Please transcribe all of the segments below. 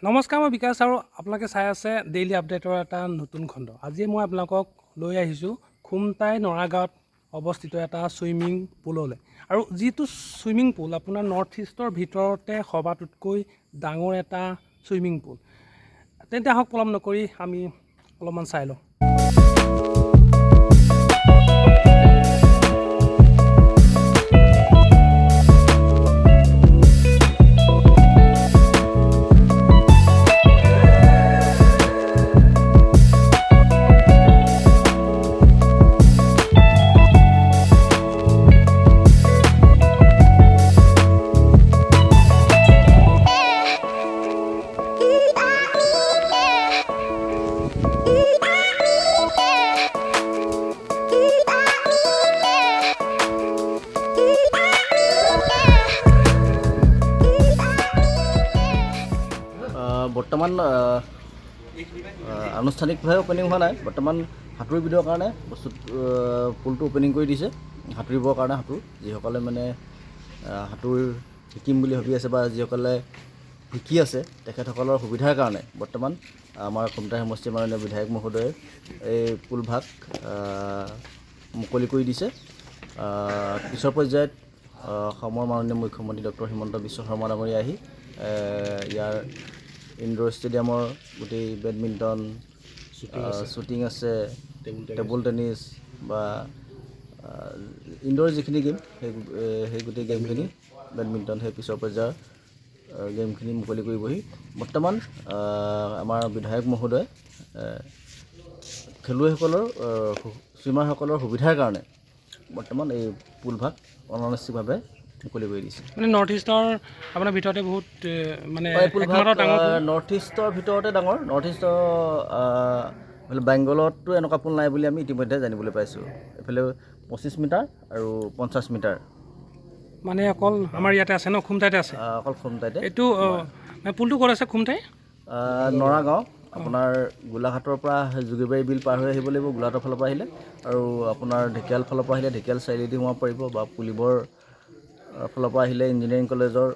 নমস্কাৰ, মই বিকাশ আৰু আপোনালোকে চাই আছে ডেইলি আপডেটৰ এটা নতুন খণ্ড। আজি মই আপোনালোকক লৈ আহিছোঁ খুমটাই নৰাগাঁৱত অৱস্থিত এটা ছুইমিং পুললৈ আৰু যিটো ছুইমিং পুল আপোনাৰ নৰ্থ ইষ্টৰ ভিতৰতে সবাতোতকৈ ডাঙৰ এটা ছুইমিং পুল। তেন্তে আহক, পলম নকৰি আমি অলপমান চাই লওঁ। বৰ্তমান আনুষ্ঠানিকভাৱে অ'পেনিং হোৱা নাই। বৰ্তমান সাঁতোৰবিদৰ কাৰণে বস্তু পুলটো অ'পেনিং কৰি দিছে সাঁতুৰিবৰ কাৰণে। সাঁতোৰ যিসকলে মানে সাঁতোৰ শিকিম বুলি ভাবি আছে বা যিসকলে শিকি আছে, তেখেতসকলৰ সুবিধাৰ কাৰণে বৰ্তমান আমাৰ খুমটাই সমষ্টিৰ মাননীয় বিধায়ক মহোদয়ে এই পুলভাগ মুকলি কৰি দিছে। পিছৰ পৰ্যায়ত অসমৰ মাননীয় মুখ্যমন্ত্ৰী ডক্টৰ হিমন্ত বিশ্ব শৰ্মা ডাঙৰীয়া আহি ইয়াৰ ইনড'ৰ ষ্টেডিয়ামৰ গোটেই বেডমিণ্টন, শ্বুটিং আছে, টেবুল টেনিছ বা ইনড'ৰ যিখিনি গেম, সেই গোটেই গেমখিনি, বেডমিণ্টন, সেই পিছৰ পৰ্যায়ৰ গেমখিনি মুকলি কৰিবহি। বৰ্তমান আমাৰ বিধায়ক মহোদয়ে খেলুৱৈসকলৰ, চুইমাৰসকলৰ সুবিধাৰ কাৰণে বৰ্তমান এই পুলভাগ অনানুষ্ঠানিকভাৱে মুকলি কৰি দিছে। মানে নৰ্থ ইষ্টৰ আপোনাৰ ভিতৰতে বহুত মানে এই পুলভাগ একমাত্ৰ ডাঙৰ পুল। নৰ্থ ইষ্টৰ ভিতৰতে ডাঙৰ। নৰ্থ ইষ্টৰ বেংগলতো এনেকুৱা পুল নাই বুলি আমি ইতিমধ্যে জানিবলৈ পাইছোঁ। এইফালে 25 মিটাৰ আৰু 50 মিটাৰ। মানে অকল আমাৰ ইয়াতে আছে ন, খুমটাইতে আছে? অকল খুমটাইতে। এইটো মানে পুলটো ক'ত আছে খুমটাই? নৰাগাঁও, আপোনাৰ গোলাঘাটৰ পৰা যোগীবাৰী বিল পাৰ হৈ আহিব লাগিব গোলাঘাটৰ ফালৰ পৰা আহিলে আৰু আপোনাৰ ঢেকীয়াল ফালৰ পৰা আহিলে ঢেকীয়াল চাৰিআলিদি সোমাব পাৰিব বা পুলিবৰ ফালৰ পৰা আহিলে ইঞ্জিনিয়াৰিং কলেজৰ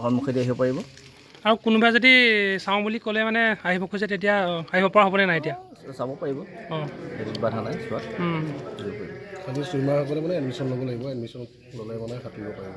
সন্মুখেদি আহিব পাৰিব। আৰু কোনোবাই যদি চাওঁ বুলি ক'লে, মানে আহিব খোজে, তেতিয়া আহিব পৰা হ'বনে নাই এতিয়া? চাব পাৰিব। সেইটোত বাধা নাই চোৱাত। আহিব পাৰিব। খালি চুইমাৰসকলে মানে এডমিশ্যন ল'ব লাগিব। এডমিশ্যন ল'লে মানে সাঁতুৰিব পাৰিব।